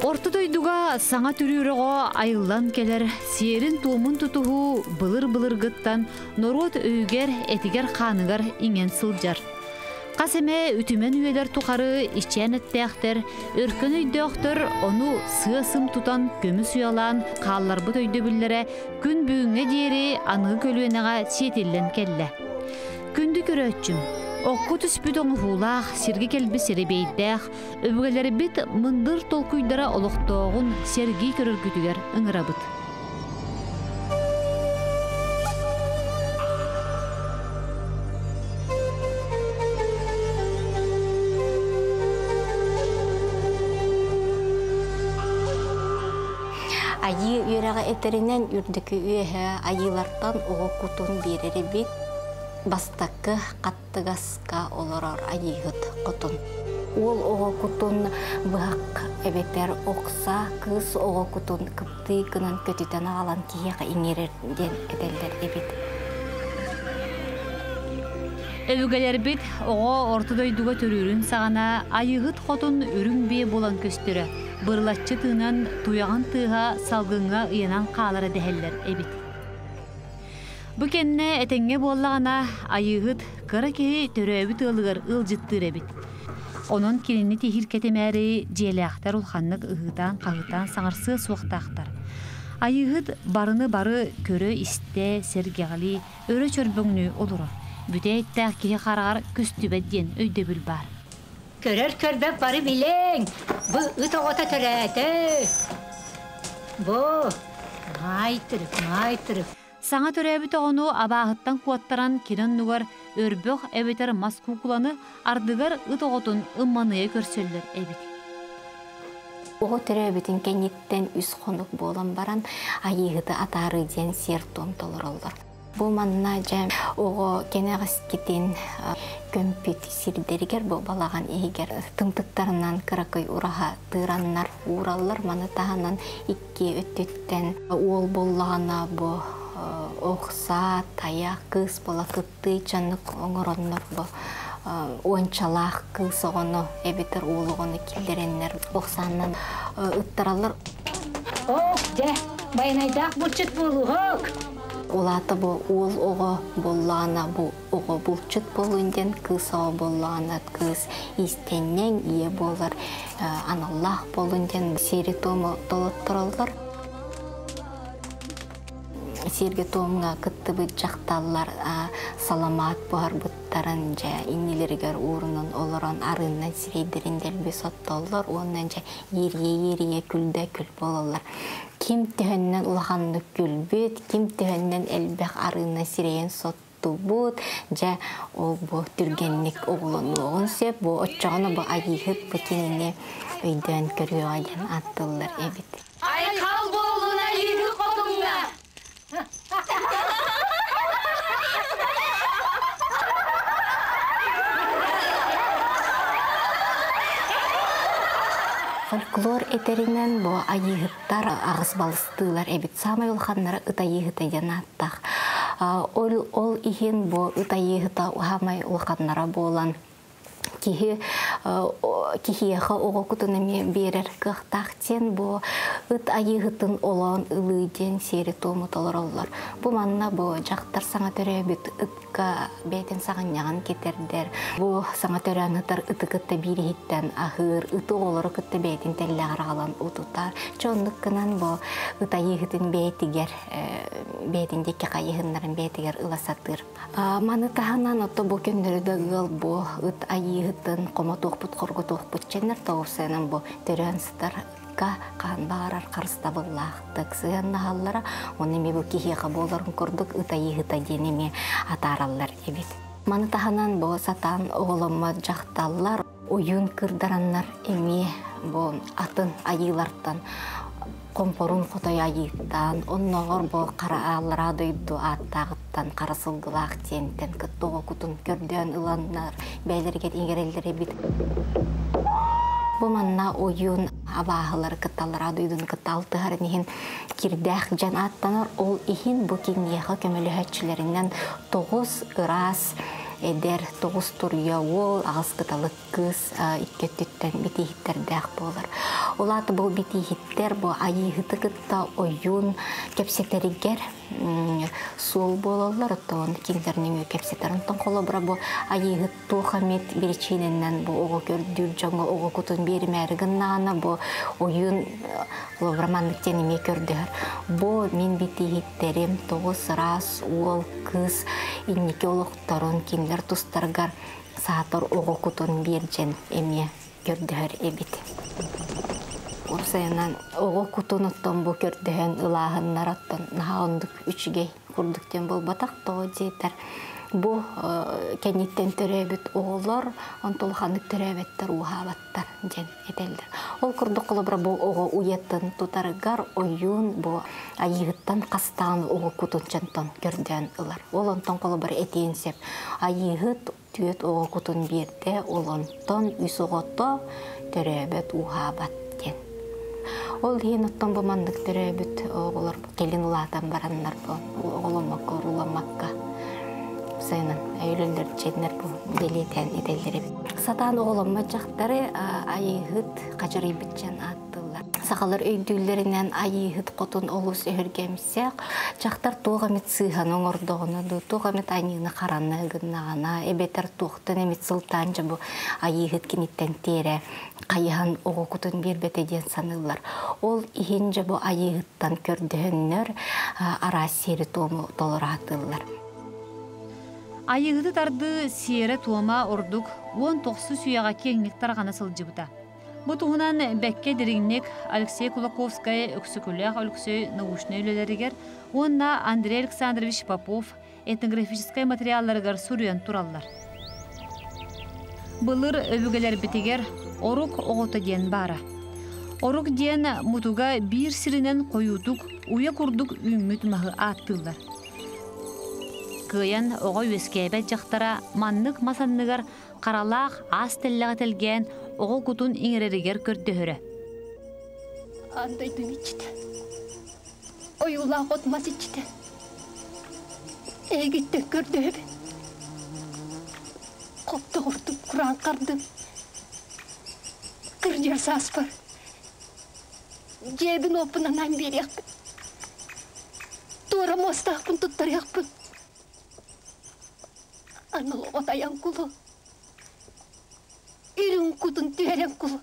Орто дойдуга саҥа төрүүр оҕо айыллан кэлэр сиэрин-туомун тутуһуу былыр-былыргыттан норуот өйүгэр, этигэр-хааныгар иҥэн сылдьар. Хас эмэ үтүмэн үйэлэр тухары ичээн эттээхтэр, өркөн өйдөөхтөр ону сыа-сым тутан көмүс уйалаан хаалларбыт өйдөбүллэрэ күн бүгүҥҥэ диэри аныгы көлүөнэҕэ сиэтиллэн кэллэ. Күндү көрөөччүм, окко түспүт оҥоһуулаах, сиргэ кэлбит сэрэбиэйдээх, өбүгэлэрбит мындыр толкуйдара олохтооҕун сэргии көрөргүтүгэр ыҥырабыт. Айыы үөрэҕэ этэринэн үрдүкү үөһэ айыылартан оҕо кутун биэрэр эбит. Бастакы хаттыгаска олорор айыыһыт хотун. Уол оҕо кутун быһах эбэтэр охса, кыыс оҕо кутун кыптыы гынан көтүтэн аҕалан киһиэхэ иҥэрэр диэн этэллэр эбит. Өбүгэлэрбит оҕо орто дойдуга төрүүрүн саҕана айыыһыт хотун үрүҥ биэ буолан көстөрө, бырылаччы тыынан туйаҕын тыаһа салгыҥҥа ыйанан хаалара дэһэллэр эбит. Бу кэннэ этэҥҥэ буоллаҕына, Айыыһыт кыра киһи төрөөбүт ыалыгар ыалдьыттыыр эбит. Онон кинини тиһиркэтимээри дьиэлээхтэр улаханнык ыһыытаан-хаһыытаан саҥарсыа суохтаахтар. Айыыһыт барыны бары көрө-истэ, сэргэҕэлии, өрө чөрбөҥнүү олорор. Бүтэй эттээх киһи хараҕар көстүбэт диэн өйдөбүл баар. Көрөр көрбөт бары билиҥ, бу ыт оҕото төрөөтө. Бу, маайтырык, маайтырык. Саҥа төрөөбүт оҕону абааһыттан куоттаран кини оннугар өрбөх эбэтэр мас куукуланы ардыгар ыт оҕотун ымманыйа көрсөллөр эбит. Оҕо төрөөбүтүн кэнниттэн үс хонук буолан баран айыыһыты атаарыы диэн сиэр-туом толороллор. Бу манна дьэ оҕо кэнэҕэскитин көмпүт сирдэригэр бу балаҕан иһигэр тымтыктарынан кыракый ураһа тыыраннар уураллар. Маны таһынан икки өттүттэн уол буоллаҕына бу охса, тайах, кыыс буола кыптыы дьоннук оҥороннор бу уончалаах кыыс оҕону эбэтэр уол оҕону киллэрэннэр охсааннан ыттараллар. Ок, дьэ, байанайдаах булчут буолуһук. Улаата бу уол оҕо буоллаҕына бу оҕо булчут буолуон диэн, кыыс оҕо буоллаҕына кыыс иистэнньэҥ ийэ буолар аналлаах буолун диэн сиэри-туому толоттороллор. Сиэргэ-туомҥа кыттыбыт дьахталлар саламаат буһарбыттарын дьэ иннилэригэр уурунан олорон арыыннан сирэйдэрин дэлби соттоллор уонна дьэ иэрийэ-иэрийэ күлдэ күл буолаллар. Ким төһөннөн улаханнык күлбүт, ким төһөннөн элбэх арыына сирэйин соттубут, дьэ ол бу түргэнник оҕолонуоҕун сөп, бу оччоҕуна бу айыыһыт бу кинини өйдөөн көрүөҕэ диэн ааттыыллар эбит. Айхал буоллун айыыһыт хотуҥҥа! Фольклор этэринэн бу айыыһыттар аҕыс балыстыылар эбит. Саамай улаханнара ыт айыыһыта диэн ааттаах. Ол, ол иһин бу ыт айыыһыта уһамай улаханнара буолан киһи киһиэхэ оҕо кутун эмиэ биэрэр кыахтаах диэн бу ыт айыыһытын олоон ылыы диэн сиэри-туому толороллор. Бу манна бу дьахтар саҥа төрөөбүт ытка бэйэтин саҕынньаҕын кэтэрдэр. Бу саҥа төрөөн ытар ыты кытта биир иһиттэн аһыыр, ыты оҕолору кытта бэйэтин тэллэҕэр аҕалан утутар. Чэ оннук гынан бу ыт айыыһытын бэйэтигэр бэйэтин диэки хайыһыннарын бэйэтигэр ыла сатыыр. Маны таһынан ото бу күннэри да ыал бу ыт айыыһытын хомотуохпут хоргутуохпут чэннэр тоҕусайынан бу төрөөн сытар ыкка хаан баарар харыстабыллаахтык сыһыаннаһаллара уонна эмиэ бу киһиэхэ буоларын курдук ыт айыыһыта диэн эмиэ атаараллар эбит. Маны таһынан бу сатаан оҕоломмот дьахталлар Ойуун кырдараннар эмиэ бу атын айыылартан хомпорун хотой айыыттаан, оннооҕор бу хара ааллараа дойду ааттааҕыттан хара сылгылаах диэнтэн кытта оҕо кутун көрдөөн ыланнар бэйэлэригэр иҥэрэллэр эбит. Бу манна ойуун абааһылары кытта аллараа дойдуну кытта алтыһарын иһин кирдээх дьон ааттанар. Ол иһин бу киниэхэ көмөлөһөөччүлэринэн тоҕус ыраас Эдэр тоҕус туруйа уол, аҕыс кыталык кыыс икки өттүттэн битииһиттэрдээх буолар. Ол аата бу битииһиттэр бу айыыһыты кытта ойуун кэпсэтэригэр суол буолаллар, оттон кинилэр нөҥүө кэпсэтэр. Онтон холобура бу айыыһыт туох эмит биричиинэнэн бу оҕо көрдүүр дьоҥҥо оҕо кутун биэримээри гыннаҕына бу ойуун холобура маннык диэн эмиэ көрдөһөр. Бу мин битииһиттэрим тоҕус ыраас уол, кыыс инники олохторун кинилэр тустарыгар саатар оҕо кутун биэр дьэн эмиэ көрдөһөр эбит. Уопсайынан оҕо кутун оттон бу көрдөһөн ылааһыннар оттон наһаа оннук үчүгэй курдук диэн буолбатах тоҕо диэтэр бу кэнниттэн төрөөбүт оҕолор онтон улаханнык төрөөбөттөр ууһаабаттар диэн этэллэр. Ол курдук холобура бу оҕо уйатын тутарыгар ойуун бу айыыһыттан хастаан оҕо кутун чонтон көрдөөн ылар. Ол онтон холобура этиэн сөп. Айыыһыт түөрт оҕо кутун биэрдэ, ол онтон үс оҕото төрөөбөт, ууһаабат диэн. Ол иһин оттон бу маннык төрөөбүт оҕолор кэлин улаатан бараннар бу оҕоломмокко, урууламмакка сайынын өйүлэллэр дьиэннэр бу бэлиэтээн этэллэр эбит. Сатаан оҕоломмот дьахтары айыыһыт хадьарыйбыт диэн ааттыыллар. Сахалар өйдүүллэринэн айыыһыт хотун олус өһүргэмсэх, дьахтар туох эмит сыыһаны оҥордоҕуна дуу, туох эмит аньыыны-хараны гыннаҕына, эбэтэр туохтан эмит сылтаан дьэ бу айыыһыт киниттэн тиэрэ хайыһан оҕо кутун биэрбэтэ диэн саныыллар. Ол иһин дьэ бу айыыһыттан көрдөһөннөр араас сиэри-туому толоро сатыыллар. Айыыһыты тардыы сиэрэ-туома ордук 19 үйэҕэ киэҥник тарҕана сылдьыбыта. Бу туһунан бэккэ дириҥник Алексей Кулаковскай Өксөкүлээх Өлөксөй научнай үлэлэригэр уонна Андрей Александрович Попов этнографическай материалларыгар суруйан тураллар. Былыр өбүгэлэрбитигэр орук оҕото диэн баара. Орук диэн мутуга биир сиринэн хойуутук уйа курдук үүммүт маһы ааттыыллар. Кыайан оҕо үөскээбэт дьахтара маннык мас анныгар харалаах аас тэллэҕи тэлгээн оҕо кутун иҥэрэригэр көрдөһөрө. Аан дойдум иччитэ, ойуулаах от мас иччитэ, эйигиттэн көрдөһөбүн. Хоптоҕурдум, кураан хардым, кырдьар сааспар дьиэбин уоппун анаан биэриэхпин, туора муостаахпын туттарыахпын. Анал отайан кулу, үрүҥ кутун түһэрэн кулу,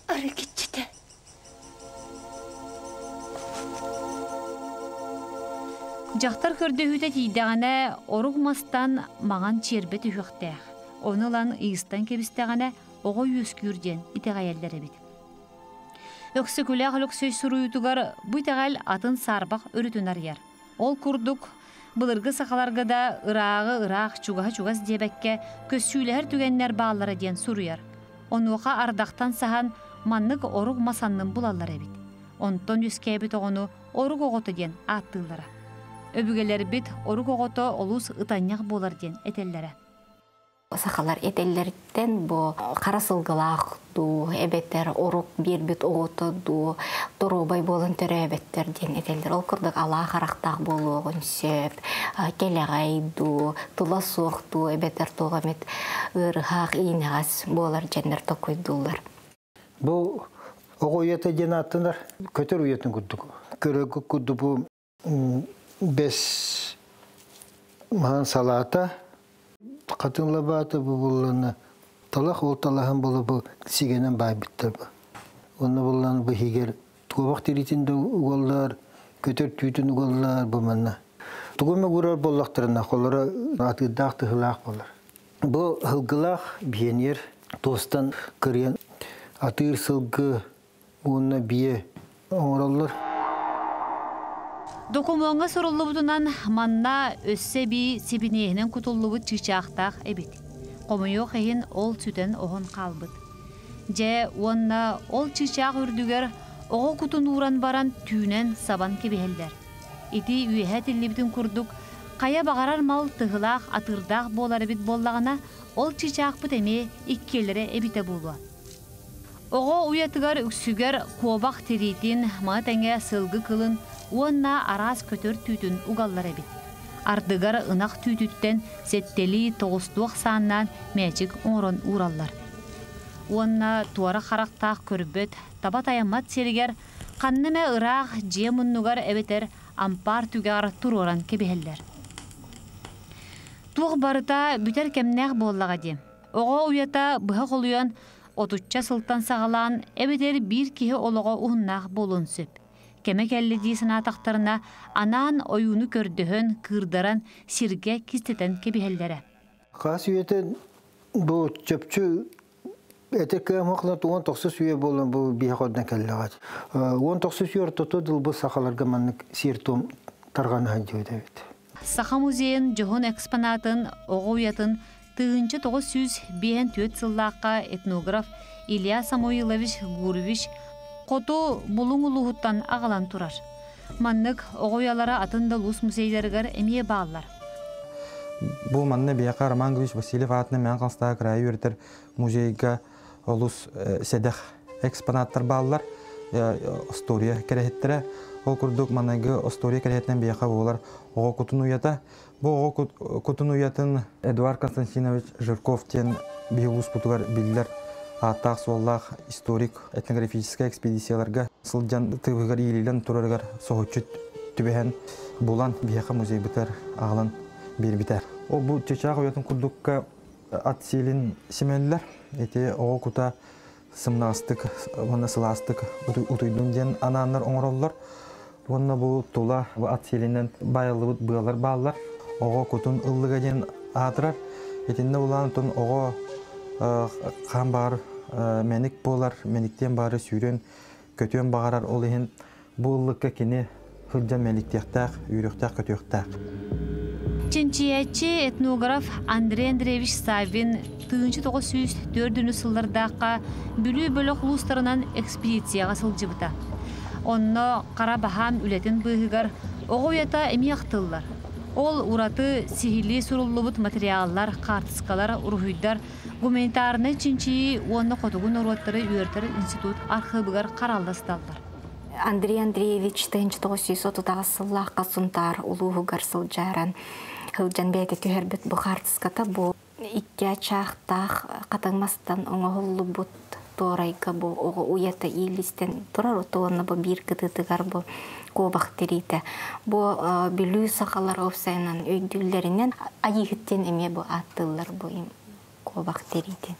арыкиччитэ. Дьахтар көрдөһүүтэ тиийдэҕинэ, орук мастан маҥан чиэрбэ түһүөхтээх. Ону ылан ыйыстан кэбистэҕинэ, оҕо үөскүүр диэн итэҕэйэллэр эбит. Өксөкүлээх Өлөксөй суруйуутугар бу итэҕэл атын саарбах өрүтүн арыйар. Ол курдук, былыргы сахаларга да ырааҕы ыраах, чугаһы чугас диэбэккэ, көссүүлэһэр түгэннэр бааллара диэн суруйар. Онуоха ардахтан саһан маннык орук мас аннын булаллар эбит. Онтон үөскээбит оҕону орук оҕото диэн ааттыыллара. Өбүгэлэрбит орук оҕото олус ытанньах буолар диэн этэллэрэ. Сахалар этэллэриттэн бу хара сылгылаах дуу, эбэтэр орук биэрбит оҕото дуу, доруобай буолан төрөөбөттөр диэн этэллэр. Ол курдук алаа харахтаах буолуоҕун сөп, кэлэҕэй дуу, тыла суох дуу, эбэтэр туох эмит ыарыһаах, иинэҕэс буолар дьэннэр токуйдууллар. Бу оҕо уйата диэн ааттанар, көтөр уйатын курдук. Көрөгү курдук бу бэс маһын салаата хатын лабаата бу буллана талах ол талаһын була бу сигэнэн баайбыттар бу. Онно буллан бу иһигэр туобах тириитин да угаллар, көтөр түүтүн угаллар бу манна. Тугу эмэ уурар буоллахтарына холоро атыырдаах тыһылаах болар. Бу һылгылаах биэньэр туостан кырыйан атыыр сылгы уонна биэ оҥороллор. Докумуоҥҥа суруллубутунан, манна өссө эбии сибиниэһинэн кутуллубут чыычаахтаах эбит. Хомойуох иһин, ол сүтэн-оһон хаалбыт. Дьэ, уонна ол чыычаах үрдүгэр оҕо кутун ууран баран түүнэн сабан кэбиһэллэр. Ити үөһэ этиллибитин курдук, хайа баҕарар мал тыһылаах атыырдаах буолар эбит буоллаҕына, ол чыычаахпыт эмиэ иккиэлэрэ эбитэ буолуо. Оҕо уйатыгар үксүгэр куобах тириитин, маны тэҥэ сылгы кылын уонна араас көтөр түүтүн угаллар эбит. Ардыгар ынах түүтүттэн сэттэлии тоҕустуу ахсааннаан мээчик оҥорон уураллар. Уонна туора харахтаах көрбөт, таба тайаммат сиригэр ханна эмэ ыраах дьиэ муннугар эбэтэр ампаар түгэҕэр туруоран кэбиһэллэр. Туох барыта бүтэр кэмнээх буоллаҕа дии. Оҕо уйата быһа холуйан отучча сылтан саҕалаан эбэтэр биир киһи олоҕо уһуннаах буолуон сөп. Кэмэ кэллэ дии санаатахтарына, анаан ойууну көрдөһөн, кыырдаран, сиргэ кистэтэн кэбиһэллэрэ. Хаас үйэтэ бу чөпчү этэ кыамахла туон тохсус үйэ буолан бу биһэ хордан кэллэҕэ. Уон тохсус үйэ ортото дыл бу сахаларга маннык сиэр-туом тарҕана сылдьыбыт эбит. Саха музейын дьоһун экспонатын оҕо уйатын 1954 сыллаахха этнограф Илья Самуилович Гурович Хоту Булуҥ улууһуттан аҕалан турар. Маннык оҕо уйалара атын да улуус музейдарыгар эмиэ бааллар. Бу манна биһиэхэ Роман Григорьевич Васильев аатынан Мэҥэ Хаҥаластааҕы кыраайы үөрэтэр музейга олус сэдэх экспонаттар бааллар. Остуоруйа кэрэһиттэрэ. Ол курдук маҥнайгы остуоруйа кэрэһитинэн биһиэхэ буолар оҕо кутун уйата. Бу оҕо кутун уйатын Эдуард Константинович Жирков диэн биһи улууспутугар биллэр ааттаах-суоллаах историк этнографическай экспедицияларга сылдьан тыыбыгар иилилэн турарыгар соһуччу түбэһэн булан биһиэхэ музейбытыгар аҕалан биэрбитэ. Ол бу чычаах уйатын курдукка ат сиэлин симэллэр. Ити оҕо кута сымнаҕастык уонна сылаастык утуйдун диэн анааннар оҥороллор. Уонна бу тула ат сиэлинэн баайыллыбыт быалар бааллар. Оҕо кутун ыллыга диэн аатырар. Итиннэ улаан отон оҕо хаан баар мэник буолар, мэниктиэн баары сүүрэн көтүөн баҕарар. Ол иһин бу ыллыкка кини сылдьан мэликтиэхтээх, үүрүөхтээх-көтүөхтээх. Чинчийээччи этнограф Андрей Андреевич Саввин 1904 сыллардаахха Бүлүү бөлөх улуустарынан экспедицияҕа сылдьыбыта. Онно хара баһаам үлэтин быыһыгар оҕо уйата эмиэ ахтыллар. Ол ураты сиһилии суруллубут материаллар, хаартыскалар, уруһуйдар гуманитарнай чинчийии уонна хотугу норуоттары үөрэтэр институт архыыбыгар харалла сыталлар. Андрей Андреевич 1938 сыллаахха Сунтаар улууһугар сылдьааран сылдьан бэйэтэ түһэрбит бу хаартыската бу икки ачаахтаах хатыҥ мастан оҥоһуллубут туорайга бу оҕо уйата иилистэн турар уонна бу биир кытыытыгар бу куобах тириитэ бу Бүлүү сахалар уопсайынан өйдүүллэринэн айыыһыт диэн эмиэ бу ааттыыллар бу куобах тириитин.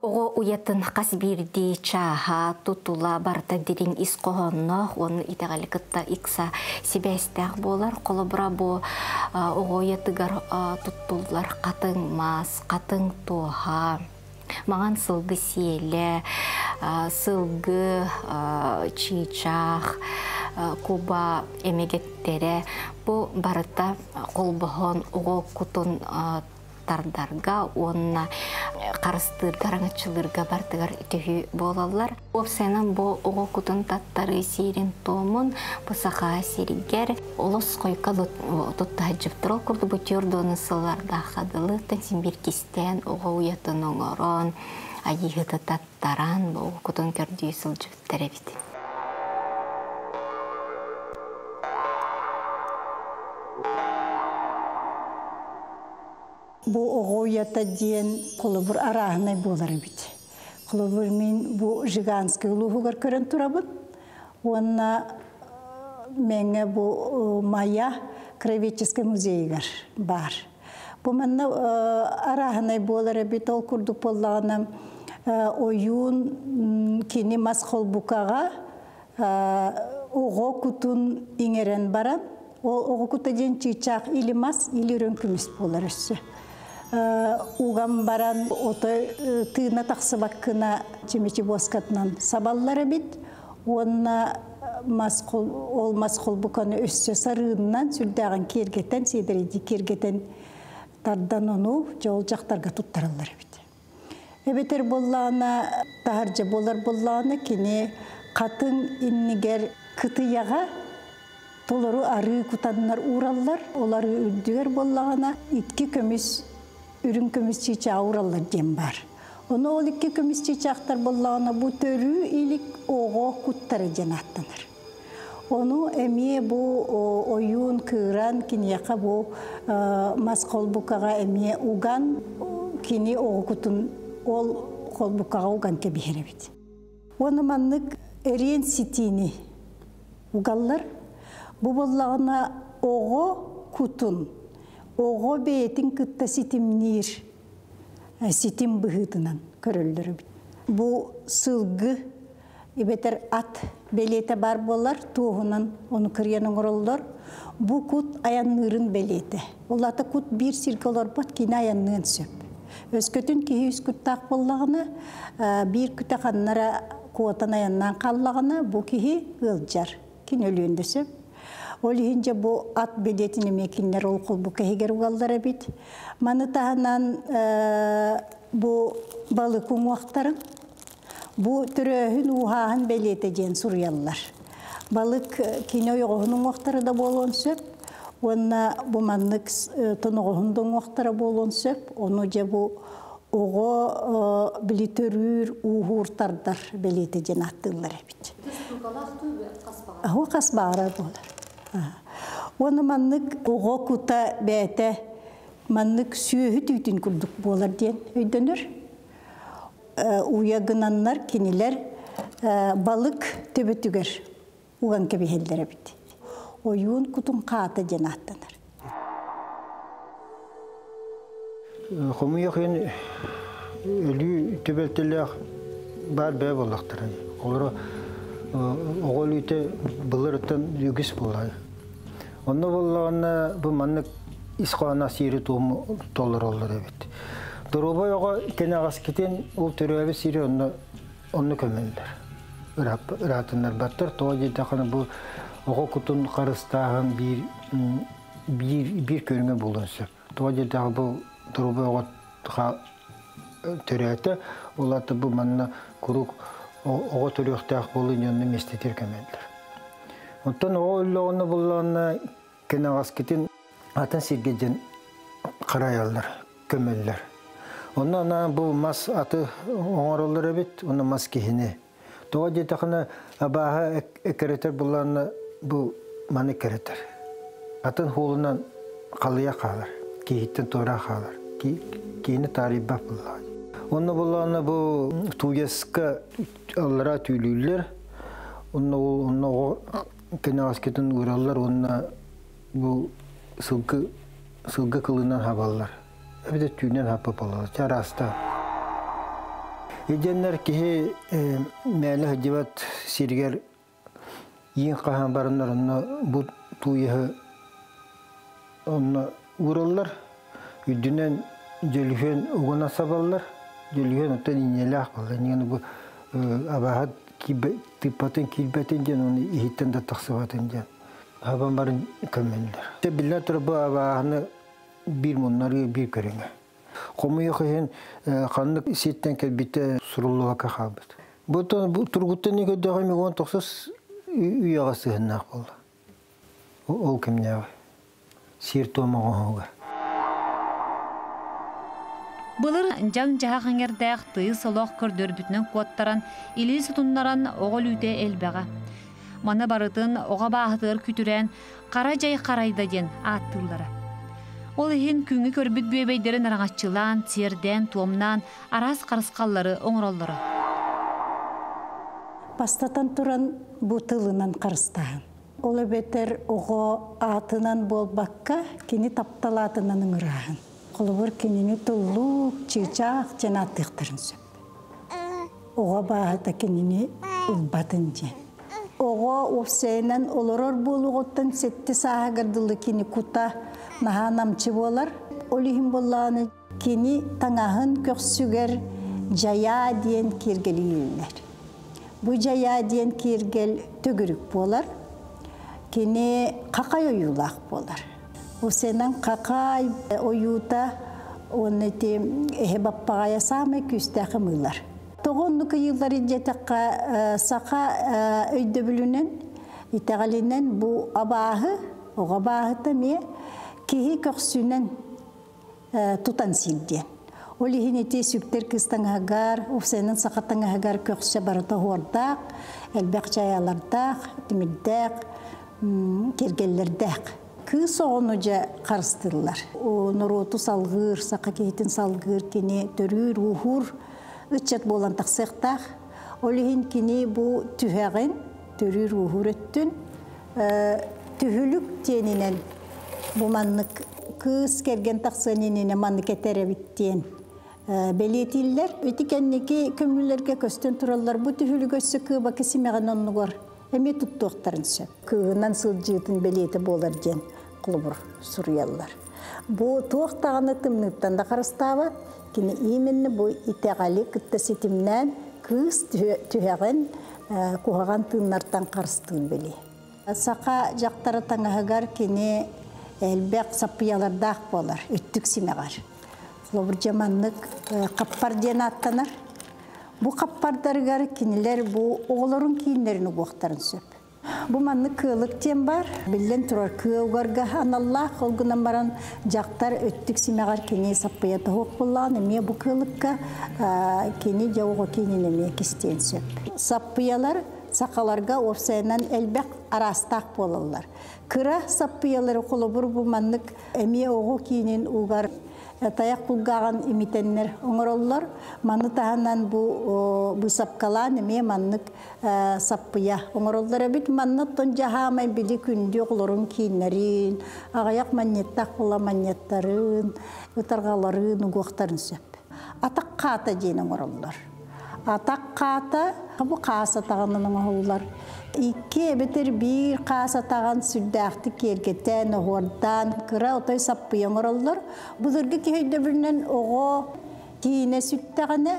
Оҕо уйатын хас биирдии чааһа, тутула барыта дириҥ ис хоһоонноох уонна итэҕэли кытта ыкса сибээстээх буолар. Холобура, бу оҕо уйатыгар туттуллар хатыҥ мас, хатыҥ туоһа, маҥан сылгы сиэлэ, сылгы чыычаах, куба эмэгэттэрэ бу барыта холбоһон оҕо кутун тардарга уонна харыстыырга, араҥаччылыырга бардыгар төһүү буолаллар. Уопсайынан бу оҕо кутун таттарыы сиэрин-туомун бу саха сиригэр олус хойка тутта сылдьыбыттар. Ол курдук бу түөрт сыллардаахха дылы син биир кистээн оҕо уйатын оҥорон, айыыһыты таттаран бу оҕо кутун көрдүү сылдьыбыттар эбит. Бу оҕо уйата диэн холобур арааһынай буолар эбит. Холобур мин бу Жиганскай улууһугар көрөн турабын. Уонна мэҥэ бу Майа краеведческай музейыгар баар. Бу манна арааһынай буолар эбит. Ол курдук буоллаҕына ойуун кини мас холбукаҕа оҕо кутун иҥэрэн баран, ол оҕо кута диэн чыычаах или мас, или үрүҥ көмүс буолар өссө. Уган баран ото тыына тахсыбаккына чимичи буоскатынан сабаллар эбит. Уонна мас ол мас холбуканы өссө сарыыннан сүрдээҕин киэргэтэн, сиэдэрэйдии киэргэтэн тардан ону дьол дьахтарга туттараллар эбит. Эбэтэр буоллаҕына, таһырдьа буолар буоллаҕына, кини хатыҥ иннигэр кытыйаҕа толору арыы кутаннар уураллар. Ол арыы үрдүгэр буоллаҕына, икки көмүс, үрүҥ көмүс чыычааҕы уураллар диэн баар. Ону ол икки көмүс чыычаахтар буоллаҕына, бу төрүү илик оҕо куттара диэн ааттанар. Ону эмиэ бу ойуун кыыран киниэхэ бу мас холбукаҕа эмиэ уган кини оҕо кутун ол холбукаҕа уган кэбиһэр эбит. Уонна маннык эриэн ситиини угаллар. Бу буоллаҕына оҕо кутун оҕо бэйэтин кытта ситимниир ситим быһыытынан көрөллөр эбит. Бу сылгы эбэтэр ат бэлиэтэ баар буолар, туоһунан ону кырыйан оҥороллор. Бу кут айанныырын бэлиэтэ. Ол аата кут биир сиргэ олорбот, кини айанныан сөп. Өскөтүн киһи үс куттаах буоллаҕына, биир күтэ ханнара куотан айаннаан хааллаҕына, бу киһи ыалдьар. Кини өлүөн да сөп. Ол иһин дьэ бу ат билиэтин эмиэ кинилэр ол холбука иһигэр угаллар эбит. Маны таһынан бу балык уҥуохтарын бу төрөөһүн ууһааһын бэлиэтэ диэн суруйаллар. Балык кини ойоҕоһун уҥуохтара да буолуон сөп уонна бу маннык тоноҕоһун да уҥуохтара буолуон сөп. Ону дьэ бу оҕо били төрүүр ууһуур тардар бэлиэтэ диэн ааттыыллар эбит. Аһу хас баҕарар буолар. Уонна маннык оҕо кута бэйэтэ маннык сүөһү түүтүн курдук буолар диэн өйдөнөр. Уйа гынаннар кинилэр балык төбөтүгэр уган кэбиһэллэр эбит. Ойуун кутун хаата диэн ааттанар. Хомуйах иһин өлүү түбэлтэлээх баар бэйэ буоллахтара. Олоро оҕо өлүүтэ былырыттан үгүс буолла. Онно буоллаҕына бу маннык ис хоһооно сиэри туому толороллор эбит. Доруобай оҕо кэнэҕэскитин ол төрөөбүт сири онно онно көмөллөр. Ыраатыннарбаттар. Тоҕо диэтэххинэ бу оҕо кутун харыстааһын биир биир биир көрүҥэ буолуон сөп. Тоҕо диэтэххэ бу доруобай оҕо төрөөтө, ол аата бу манна куруук оҕо төрүөхтээх буолуу онно миэстэтигэр көмөллөр. Оттон оҕо өллөҕүнэ буллаҕына кэнэҕэскитин атын сиргэ дьэн харайаллар, көмөллөр. Онно анаан бу мас аты оҥороллор эбит, онно мас киһини. Тоҕо диэтэххинэ абааһы эккирэтэр буллаҕына бу маны эккирэтэр. Атын хуолунан халыйа хаалар, киһиттэн туора хаалар. Киһини таарыйбат буллаҕа. Онно буллаҕына бу тууйаска аллара түүлүүллэр. Онно ол онно оҕо кэнэҕэскитин уураллар уонна бу сылгы сылгы кылынан хабаллар. Эбэтэр түүнэн хаппыт буолаллар. Чэ араастаан. Идиэннэр киһи мээлэ сылдьыбат сиригэр иин хаһан бараннар онно бу тууйаһы онно уураллар. Үрдүнэн дьөлүһүөн угуна сабаллар. Дьөлүһүөн оттон инньэлээх буолла. Инньэ бу абааһы тыыппатын киирбэтин диэн уонна иһиттэн да тахсыбатын диэн. Хабан барын көмөллөр. Биллэн турар бу абааһыны биир муннарыы биир көрүҥэ. Хомуйуох иһин ханнык сиртэн кэлбитэ суруллубакка хаалбыт. Бу тургуттан көрдөҕө мегон тохсус үйэҕэ сыһыннаах буолла. Ол кэмнээҕи сиэр-туом оҥоһуга. Былыр дьаҥ-дьаһах эҥэрдээх тыйыс олох көрдөрбүтүнэн куоттаран, илии сутуннаран оҕо өлүүтэ элбэҕэ. Маны барытын оҕо бааһытыгар күтүрээн хара дьай харайда диэн ааттыыллара. Ол иһин күҥҥэ көрбүт бүөбэйдэрин араҥаччылаан, сиэрдээн, туомнаан араас харысхаллары оҥороллоро. Бастатан туран бу тылынан харыстааһын. Ол эбэтэр оҕо аатынан буолбакка, кини таптал аатынан ыҥырааһын. Холобур, кинини туллук, чыычаах диэн ааттыахтарын сөп. Оҕо бааһыта кинини ылбатын диэн. Оҕо уопсайынан олорор буолуоҕуттан сэттэ сааһыгар дылы кини кута наһаа намчы буолар. Ол иһин буоллаҕына кини таҥаһын көхсүгэр дьайаа диэн киэргэли ииллэр. Бу дьайаа диэн киэргэл төгүрүк буолар. Кини хахай ойуулаах буолар. Усенан хахай ойуута уонна ити эһэ баппаҕайа саамай күүстээх ымыылар. Тоҕо оннук ыйыыллар диэтэххэ, саха өйдөбүлүнэн, итэҕэлинэн бу абааһы, оҕо абааһыта эмиэ киһи көхсүнэн тутан сиир диэн. Ол иһин ити сүктэр кыыс таҥаһыгар, уопсайынан саха таҥаһыгар көхсө барыта оһуордаах, элбэх чаайалардаах, тимирдээх, киэргэллэрдээх. Кыыс оҕону дьэ харыстыыллар. Норуоту салгыыр, саха киһитин салгыыр кини төрүүр-ууһуур ыччат буолан тахсыахтаах. Ол иһин кини бу түһэҕин, төрүүр-ууһуур өттүн түһүлүк диэнинэн бу маннык кыыс кэргэн тахсыан иннинэ маннык этэр эбит диэн бэлиэтииллэр. Ити кэнники көмүүлэргэ көстөн тураллар. Бу түһүлүк өссө кыыбака симэҕин оннугар эмиэ туттуохтарын сөп. Кыыһынан сылдьыытын бэлиэтэ буолар диэн холобур суруйаллар. Бу туох даҕаны тымныыттан да харыстаабат, кини именно бу итэҕэли кытта ситимнээн кыыс түһэҕин куһаҕан тыыннартан харыстыыр били. Саха дьахтара таҥаһыгар кини элбэх саппыйалардаах буолар, өттүк симэҕэр. Холобур, дьэ маннык хаппар диэн ааттанар. Бу хаппардарыгар кинилэр бу оҕолорун кииннэрин угуохтарын сөп. Бу маннык кыалык диэн бар. Биллэн турар кыа угарга аналлаах, ол гынан баран дьахтар өттүк симэҕэр кини саппыйа тоһуох буоллаҕын эмиэ бу кыалыкка кини дьэ оҕо киинин эмиэ кистиэн сөп. Саппыйалар сахаларга уопсайынан элбэх араастаах буолаллар. Кыра саппыйалары холобур бу маннык эмиэ оҕо киинин угар тайах кулгааҕын имитэннэр оҥороллор. Маны таһынан бу быысапкалаан эмиэ маннык саппыйа оҥороллор эбит. Манна оттон дьаһаамай били күндү оҕолорун кииннэрин, аҕыйах манньыттаах була манньыттарын, ытарҕаларын угуохтарын сөп. Атах хаата диэн оҥороллор. Атах хаата бу хаас атаҕынан оҥоһуллар. Икки эбэтэр биир хаас атаҕын сүрдээхтик киэргэтэн, оһуордаан, кыра отой саппыйа оҥороллор. Былыргы киһи өйдөбүлүнэн оҕо киинэ сүттэҕинэ,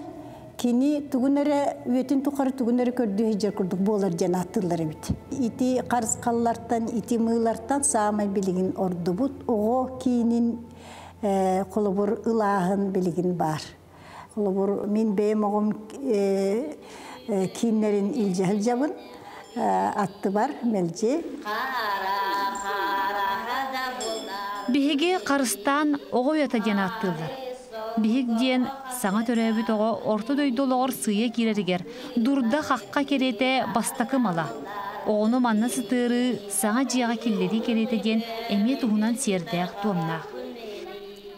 кини тугун эрэ үйэтин тухары тугун эрэ көрдүү сылдьар курдук буолар диэн ааттыыллар эбит. Ити харысхаллартан, ити мыылартан саамай билигин ордубут оҕо киинин холобур ылааһын билигин баар. Холобур, мин бэйэм оҕом кииннэрин илдьэ сылдьабын, аттыбар мэлдьи. Биһиги харыстаан оҕо уйата диэн ааттыыллар. Биһик диэн саҥа төрөөбүт оҕо орто дойду олоҕор сыыйа киирэригэр дурда-хахха кэриэтэ бастакы мала. Оҕону манна сытыарыы саҥа дьиэҕэ киллэрии кэриэтэ диэн эмиэ туһунан сиэрдээх-туомнаах.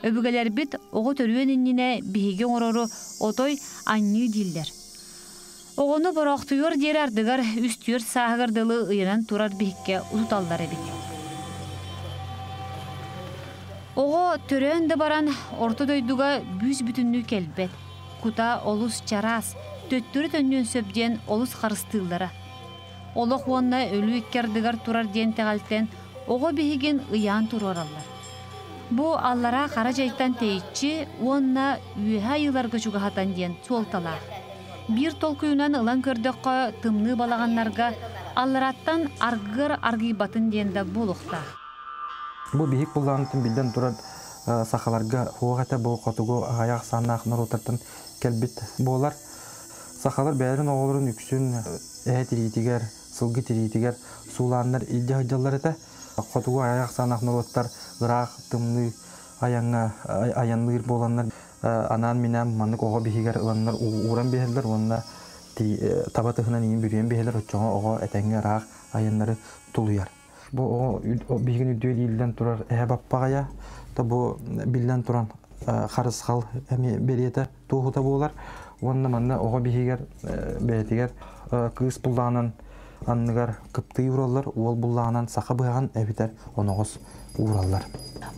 Өбүгэлэрбит оҕо төрүөн иннинэ биһиги оҥорору отой анньыы дииллэр. Оҕону бороохтуйуор диэри ардыгар үс-түөрт сааһыгар дылы ыйанан турар биһиккэ утуталлар эбит. Оҕо төрөөн да баран орто дойдуга бүүс-бүтүннүү кэлбэт. Кута олус чараас, төттөрү төннүөн сөп диэн олус харыстыыллара. Олох уонна өлүү икки ардыгар турар диэн итэҕэлтэн оҕо биһигин ыйаан туруораллар. Бу аллараа хара дьайтан тэйиччи уонна үөһэ айыыларга чугаһатан диэн суолталаах. Биир толкуйунан ылан көрдөххө, тымныы балаҕаннарга аллараттан аргыар аргыйбатын диэн да буолуохтаах. Бу биһик буллаанытын биллэн туран сахаларга суох этэ бу хотугу аҕыйах ахсааннаах норуоттартан кэлбит буолар. Сахалар бэйэлэрин оҕолорун үксүн эһэ тириитигэр, сылгы тириитигэр суулааннар илдьэ сылдьаллар этэ. Хотугу аҕыйах ахсааннаах норуоттар ыраах тымныы айаҥҥа айанныыр буоланнар анаан-минээн маннык оҕо биһигэр ыланнар ууран биһэллэр уонна таба тыһынан иин бүрүйэн биһэлэр оччоҕо оҕо этэҥҥэ ыраах айаннары тулуйар. Бу оҕо биһигин үрдүгэр ииллэн турар эһэ баппаҕайа, то бу биллэн туран харысхал эмиэ бэлиэтэ туоһута буолар. Уонна манна оҕо биһигэр бэйэтигэр кыыс буллаҕынан анныгар кыптыы уураллар, уол буллаҕынан саха быһаҕын эбэтэр оноҕос уураллар.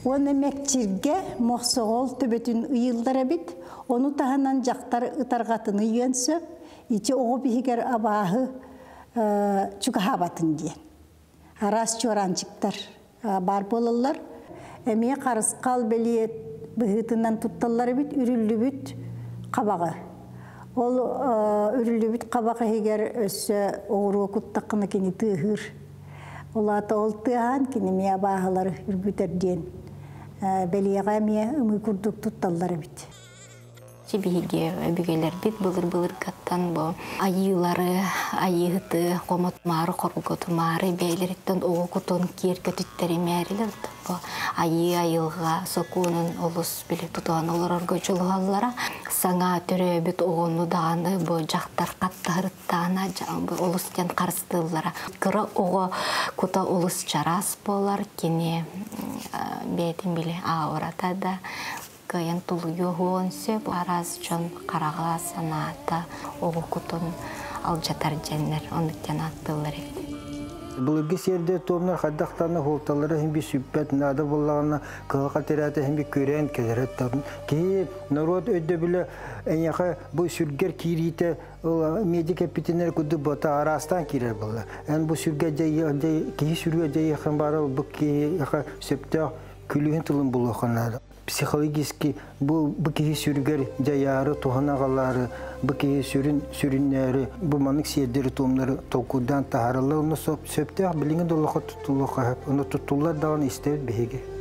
Уонна мэкчиргэ мохсоҕол төбөтүн ыйыллар эбит. Ону таһынан дьахтар ытарҕатын ыйыан сөп. Ити оҕо биһигэр абааһы чугаһаабатын диэн. Араас чуораанчыктар баар буолаллар. Эмиэ харысхал бэлиэ быһыытынан тутталлар эбит үрүллүбүт хабаҕы. Ол үрүллүбүт хабах иһигэр өссө оҕуруо куттаххына кини тыаһыыр. Ол аата ол тыаһаан кини эмиэ абааһылары үргүтэр диэн бэлиэҕэ эмиэ ымыы курдук тутталлар эбит. буолааччы. Биһиги өбүгэлэрбит былыр-былыргаттан бу айыылары, айыыһыты хомотумаары, хорготумаары бэйэлэриттэн оҕо кутун киэр көтүттэримээрилэр бу айыы айылҕа сокуонун олус били тутуһан олорорго дьулуһаллара. Саҥа төрөөбүт оҕону даҕаны бу дьахтар хаттаһырыттаана олус диэн харыстыыллара. Кыра оҕо кута олус чараас буолар, кини бэйэтин били аурата да кыайан тулуйуоһуон сөп. Араас дьон хараҕа, санаата оҕо кутун алдьатар дьэннэр оннук диэн ааттыыллар эбит. Былыргы сиэрдэр туомнар хайдахтаана хуолталара иһин би сүппэт, наада буоллаҕына кыһалҕа тирээтэ иһин би күрээн кэлэрэ. Киһи норуот өйдөбүлэ эйиэхэ бу сүргэр киириитэ медик эппитинэр курдук бота араастаан киирэр буолла. Эн бу сүргэ киһи сүргэ дьайыахын баара бу киһиэхэ сөптөөх күлүүһүн тылын булуохха наада. Психологически бу бу киһи сүрүгэр дьайаары, туһана аҕалаары, бу киһи сүрүн сүрүннээри бу маннык сиэрдэри туомнары толкуйдаан таһаараллар. Онно сөптөөх билиҥҥи да олоххо туттуллуохха сөп. Онно туттуллар даҕаны истэбит биһиги.